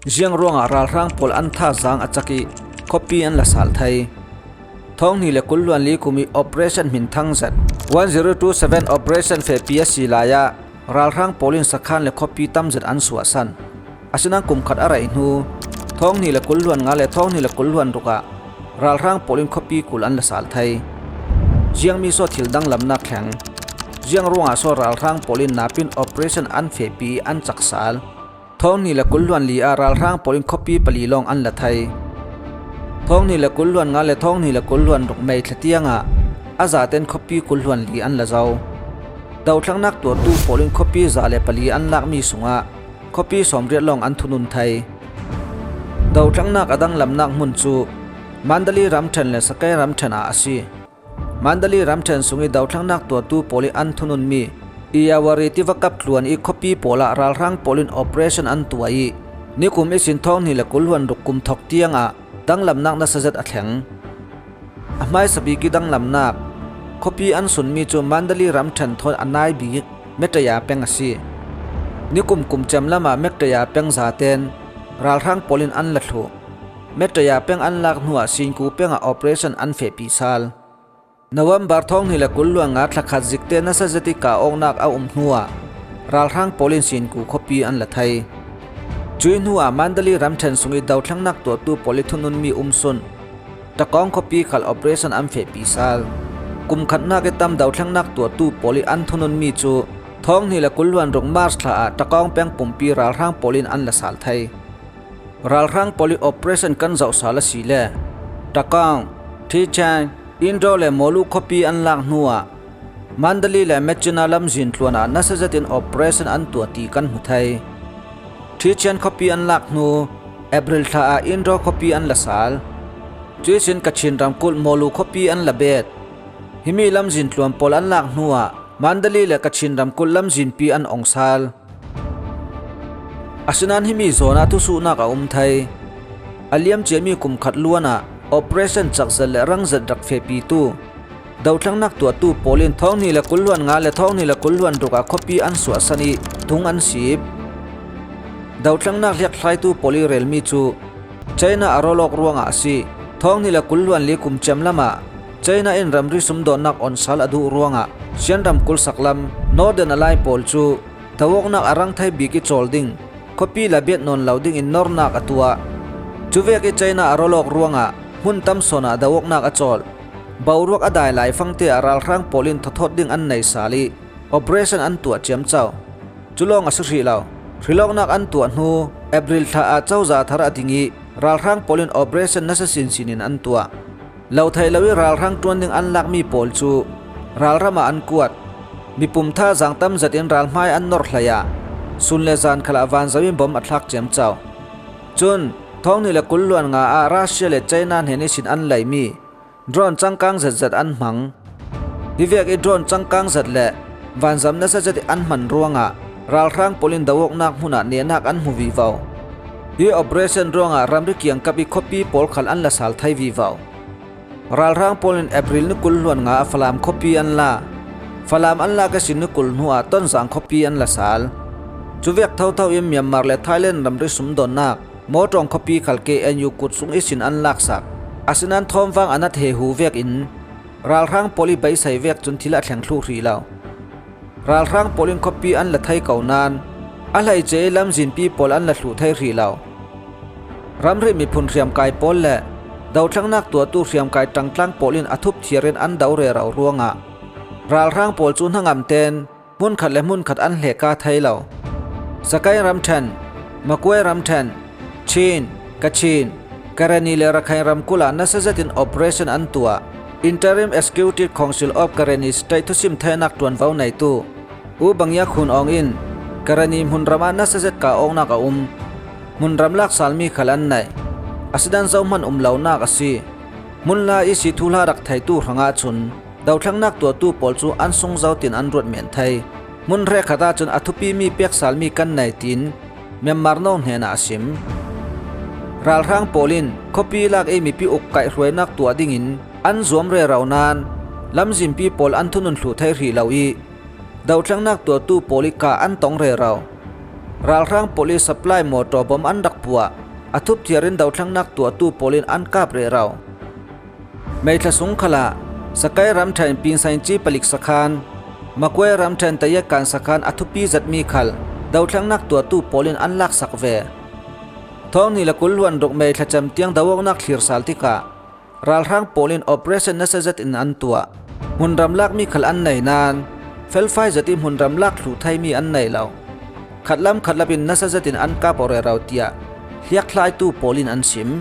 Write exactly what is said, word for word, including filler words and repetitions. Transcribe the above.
Ziang ruangah ralhrang pawl an thazaang a cak ih khuapi an la sal thei. Thawng hnih le kul hluan li kum ih Operation Hminthang Zet, one zero two seven Operation fehpi a si lai-ah ralhrang pawl in sakhan le khuapi tamzet an suahsan. Asinan kum khat a raih hnu, thawng hnih le kul hluan nga le thawng hnih le kul hluan ruk ah ralhrang pawl in khuapi kul an la sal thei. Ziangmi saw thil danglamnak thleng? Ziang ruangah saw ralhrang pawl in napin operation an fehpi ih an cak sal? Thawng hnih le kul hluan li ah ralhrang pawl in khuapi pali lawng an la thei. Thawng hnih le kul hluan nga le thawng hnih le kul hluan ruk May thla tiangah a zaten khuapi kul hluan li an la zo. Dothlangnak tuahtu pawl in khuapi za le pali an lakmi sungah khuapi sawmriat lawng an thunun thei. Dothlangnak a danglamnak hmun cu Mandalay ramṭhen le Sagaing ramṭhen ah a si. Mandalay ramṭhen sung ih dothlangnak tuahtu pawl ih an thununmi Irrawaddy tiva kap tluan ih khuapi pawl ah ralhrang pawl in operation an tuah ih nikum ihsin thawng hnih le kul hluan ruk kum thawk tiangah danglamnak nasa zet a thleng. A hmaisabik ih danglamnak khuapi an sunmi cu Mandalay ramṭhen thawn a nai bik Mettaya peng a si. Nikum kum cem lamah Mettaya peng zaten ralhrang pawl in an la thluh. Mettaya peng an lak hnuah Singku pengah operation an fehpi sal. November thawng hnih le kul hluan nga thlakhat zikte nasa zet ih kah awknak a um hnuah ralhrang pawl in Singku khuapi an la thei. Cuih hnuah Mandalay ramṭhen sung ih dothlangnak tuahtu pawl ih thununmi umsun Takawng khuapi khal operation an fehpi sal. Kum khatnak ih tam dothlangnak tuahtu pawl ih an thununmi cu thawng hnih le kul hluan ruk March thla ah Takawng peng pumpi ralhrang pawl in an la sal thei. Ralhrang pawl ih operation kan zoh sal asile Takawng, Thichan, Indro le Mawlu khuapi an lak hnuah Mandalay le Myitkyina lamzin tluan ah nasa zetin operation an tuah ti kan hmu thei. Thichan khuapi an lak hnu April thla ah Indro khuapi an la sal. Cuihsin Kachin ramkulh Mawlu khuapi an la bet. Himi lamzin tluan pawl an lak hnuah Mandalay le Kachin ramkulh lamzinpi an ong sal. Asinan himi zawn ah thusuhnak a um thei. A liam ciami kum khat luan ah operation cakzet le rangzet rak fehpitu dothlangnak tuahtu pawl in thawng hnih le kul hluan nga le thawng hnih le kul hluan ruk ah khuapi an suahsan ih tung an sip. Dothlangnak hliakthlaitu pawl ih relmi cu China a rawlawk ruangah a si. Thawng hnih le kul hluan li kum cem lamah China in ramri sumdawnnak onsal a duh ruangah Shan ramkulh saklam Northern Alliance pawl cu do awknak a rang thei bik ih cawl ding khuapi la bet nawn lo dingin nornak a tuah. Cuvek ih China a rawlawk ruangah hmun tam sawn ah do awknak a cawl. Boruak a dai laifangte ah ralhrang pawl in thawthawt ding an nei sal ih operation an tuah ciamco. Cu lawng a si hrih lo. Hrilawknak an tuah hnu April thla ah cozah thar a ding ih ralhrang pawl in operation nasa sinsin in an tuah. Lo theih lo ih ralhrang ṭuan ding an lakmi pawl cu ralram ah an kuat. Mipum thazaang tamzet in ralhmai an nor hlei ah sun le zan khalah vanzo in bom a thlak ciamco. Cun thawng hnih le kul hluan nga ah Russia le China hnen ihsin an leimi drone cangkang zetzet an hmang. Hivek ih drone cangkang zet le vanzam nasa zet ih an hman ruangah ralhrang pawl in do awknak hmun ah nehnak an hmu vivo. Hi operation ruangah ramri kiangkap ih khuapi pawl khal an la sal thei vivo. Ralhrang pawl in April ni kul hluan nga ah Falam khuapi an la. Falam an lak ihsin ni kul hnuah Tonzang khuapi an la sal. Cuvek thotho in Myanmar le Thailand ramri sumdawnnak Mawṭawng khuapi khal K N U kut sung ihsin an laksak. Asinan thawmvang a nat hehu vekin ralhrang pawl ih beisei vek cun thil a thleng thluh hrih lo. Ralhrang pawl in khuapi an la thei ko nain a hleice ih lamzinpi pawl an la thluh thei hrih lo. Ramri miphun hriamkai pawl le dothlangnak tuahtu hriamkai ṭangtlang pawl in a thup thiar in an do rero ruangah ralhrang pawl cu hnangam tein hmunkhat le hmunkhat an hlehka thei lo. Sagaing ramṭhen, Magway ramṭhen, Chin, Kachin, Karenni le Rakhine ramkulh ah nasa zetin operation an tuah. Interim Executive Council of Karenni State thusim theinak ṭuanvo neitu U Bangya Khun Aung in Karenni hmunram ah nasa zet kah awknak a um. Hmunram laksalmi khal an neih. Asinan zohman um lonak a si. Hmunhla ihsi thuhla rak theitu hrangah cun dothlangnak tuahtu pawl cu an sung zotin an ruat men thei. Hmun hrekkhat ahcun a thupimi peksalmi kan nei, tiin Myanmar Now hnenah a sim. Ralhrang pawl in khuapi lak ih mipi uk kaihhruainak tuah dingin an zuam rero nain lamzinpi pawl an thunun thluh thei hrih lo ih dothlangnak tuahtu pawl ih kah an tong rero. ralhrang pawl i supply mawtaw bom an rak puah, a thup thiarin dothlennak tuahtu pawl in an kap rero. May thla sung khalah Sakai ramṭhen Pinsainci palik sakhan, Makuai ramṭhen Tayakan sakhan a thupi zetmi khal dothlennak tuahtu pawl in an laksak ve. Thawng hnih le kul hluan ruk May thla cem tiang doawknak thlir sal tikah ralhrang pawl in operation nasa zet in an tuah. Hmun ramlak mi khal an nei nain felfai zet i hmun ramlak thluh thei mi an nei lo. Khatlam khatlap in nasa zet in an kap aw rero tiah hliakthlaitu pawl in an sim.